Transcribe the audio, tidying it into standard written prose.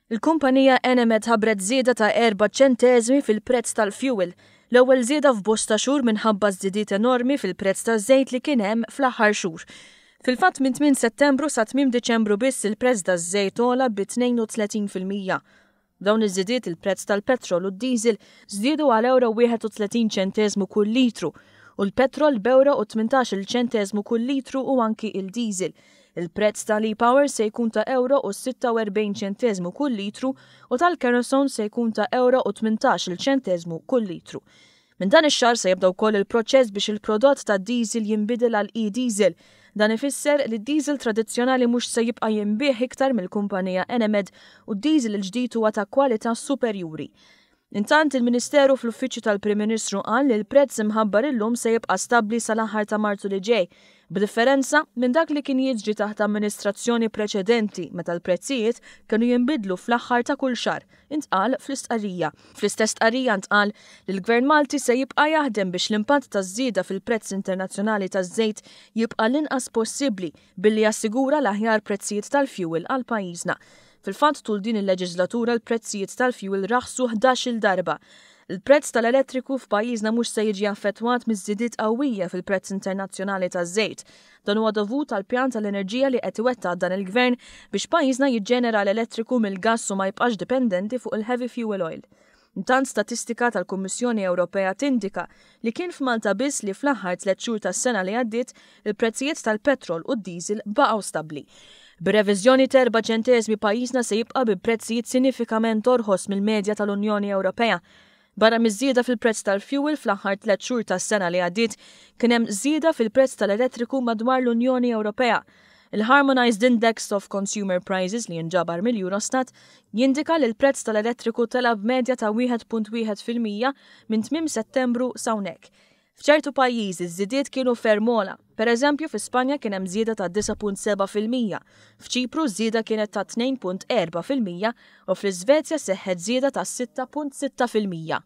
Il-kumpanija Enemed ħabbret żieda ta' erba' ċenteżmi fil-prezz tal-fjuwil, l-ewwel żieda f'bosta xhur minħabba ż-żidiet enormi fil-prezz taż-żejt li kien hemm fl-aħħar xhur. Fil-fatt minn tmien Settembru sa tmiem Diċembru biss il-prezz taż-żejt għola bi 32%. B'dawn iż-żidiet il-prezz tal-petrol u d-diesel żdiedu għal ewro 31 ċenteżmu kull litru u l-petrol b'ewro u 18-il ċenteżmu kull litru u anki il-diesel. Il-prezz tal-e-Power se jkun ta' ewro u 46 ċenteżmu kull litru u tal-kerosene se jkun ta' ewro u 18-il ċenteżmu kull litru. Minn dan ix-xahar se jibda wkoll il-proċess biex il-prodott tad-diesel jinbidel għal e-diesel. Dan ifisser li d-diesel tradizzjonali mhux se jibqa' jinbiegħ iktar mill-kumpanija Enemed u d-diesel il-ġdid huwa ta' kwalità superjuri. Intant, il-Ministeru fl-Uffiċċju tal-Prim Ministru qal li l-prezz imħabbar illum se jibqa' stabbli sal-aħħar ta' Marzu li ġej, b'differenza minn dak li kien jiġri taħt amministrazzjoni preċedenti meta l-prezzijiet kienu jinbidlu fl-aħħar ta' kull xahar, intqal fl-istqarrija. Fl-istess stqarrija ntqal li l-Gvern Malti se jibqa' jaħdem biex l-impatt taż-żieda fil-prezz internazzjonali taż-żejt jibqa' l-inqas possibbli billi jassigura l-aħjar prezzijiet tal-fjuwil għal pajjiżna. Fil-fatt tul din il-leġiżlatura l-prezzijiet tal-fjuwil raħsu 11-il darba. Il-prezz tal-elettriku f'pajjiżna mhux se jiġi affettwat miż-żidiet qawwija fil-prezz internazzjonali taż-żejt. Dan huwa dovut għall-pjan tal-enerġija li qed iwettaq dan il-Gvern biex pajjiżna jiġġenera l-elettriku mill-gass u ma jibqax dipendenti fuq il-heavy fuel oil. Intant statistika tal-Kummissjoni Ewropea tindika li kien f'Malta biss li fl-aħħar tlett xhur tas-sena li għaddiet il-prezzijiet tal-petrol u d-diesel baqgħu stabbli. Bir-reviżjoni t'erba' ċenteżmi pajjiżna se jibqa' bi prezzijiet sinifikament orħos mill-medja tal-Unjoni Ewropea. Barra miż-żieda fil-prezz tal-fjuwil fl-aħħar tlett xhur tas-sena li għaddiet kien hemm żieda fil-prezz tal-elettriku madwar l-Unjoni Ewropea. Il-Harmonised Index of Consumer Prices li jinġabar mill-Eurostat jindika li l-prezz tal-elettriku tela' b'medja ta' 1.1% minn tmiem Settembru s'hawnhekk. F'ċertu pajjiżi ż-żidiet kienu ferm ogħla. Pereżempju, fi Spanja kien hemm żieda ta' 9.7%, f'Ċipru ż-żieda kienet ta' 2.4% u fl-Iżvezja seħħet żieda ta' 6.6%.